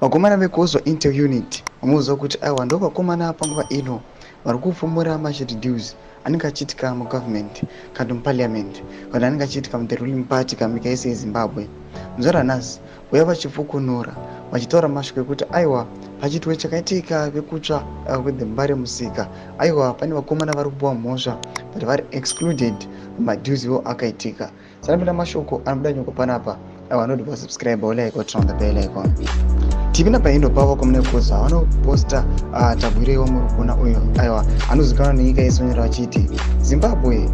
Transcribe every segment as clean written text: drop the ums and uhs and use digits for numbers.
Vakomana veCOZWA Intel Unit vamuudza kuti aiwa, ndo vakomana panguva ino vari kupfumura mashady deals anenge achiitika mugovernment kana muparliament kana anenge achiitika muthe ruling party kana munyika yese yeZimbabwe. Muzuva ranhasi uya vachipfukunura vachitaura mashoko ekuti aiwa, pachitwe chakaitika vekutsva kwethe Mbare Musika, aiwa, pane vakomana vari kupiwa mhosva but vari excluded mumadeals iwo akaitika. Sanapinda mashoko anobuda nyoko panapa, aiwa, anoti vasubscribe, like, turn on the bell icon. Tipinda pahindo pavo vakomana veCOZWA vanoposta Tagwirei wamuri kuona uyo, aiwa, anozivikanwa nenyika yesonyora vachiti, "Zimbabwe,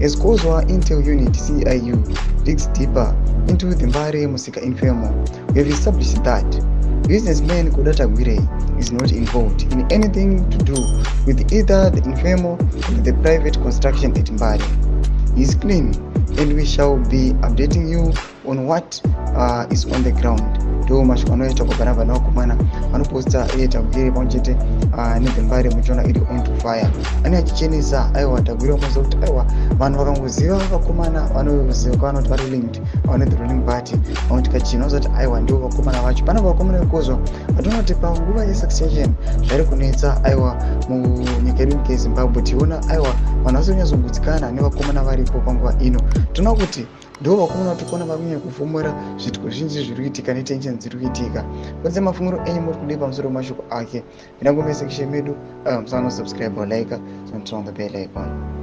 as COZWA Intel Unit CIU digs deeper into the Mbare Musika inferno, we have established that businessman Kuda Tagwirei is not involved in anything to do with either the inferno or the private construction at Mbare. He is clean and we shall be updating you on what is on the ground." Ndo mashoko anoita kubva vana vakomana vanoposta iye Tagwirei pamwe chete nethe Mbare. Muchiona iri on to fire, ane achichenesa. Aiwa, Tagwirei vamuudza kuti aiwa, vanhu vakangoziva vakomana vanozivikanwa kuti vari linked nethe ruling party, vanoti kachino kuti aiwa, ndivo vakomana vacho. Pana vakomana veCOZWA vatoona kuti panguva yesuccession zvari kunetsa, aiwa, munyika yedu, nyika yeZimbabwe, tiona aiwa, vanhu vasonyatsogudzikana nevakomana varipo panguva ino. Toona kuti ndo vakomana vatiri kuona vari kunyanya kufumura zviitiko zvinji zviri kuitika netension dziri kuitika. Kunze mafungiro enyu muri kudii pamusoro pemashoko ake? Pinda mucomment section medu, musanosubscribe, like, turn on the bell icon.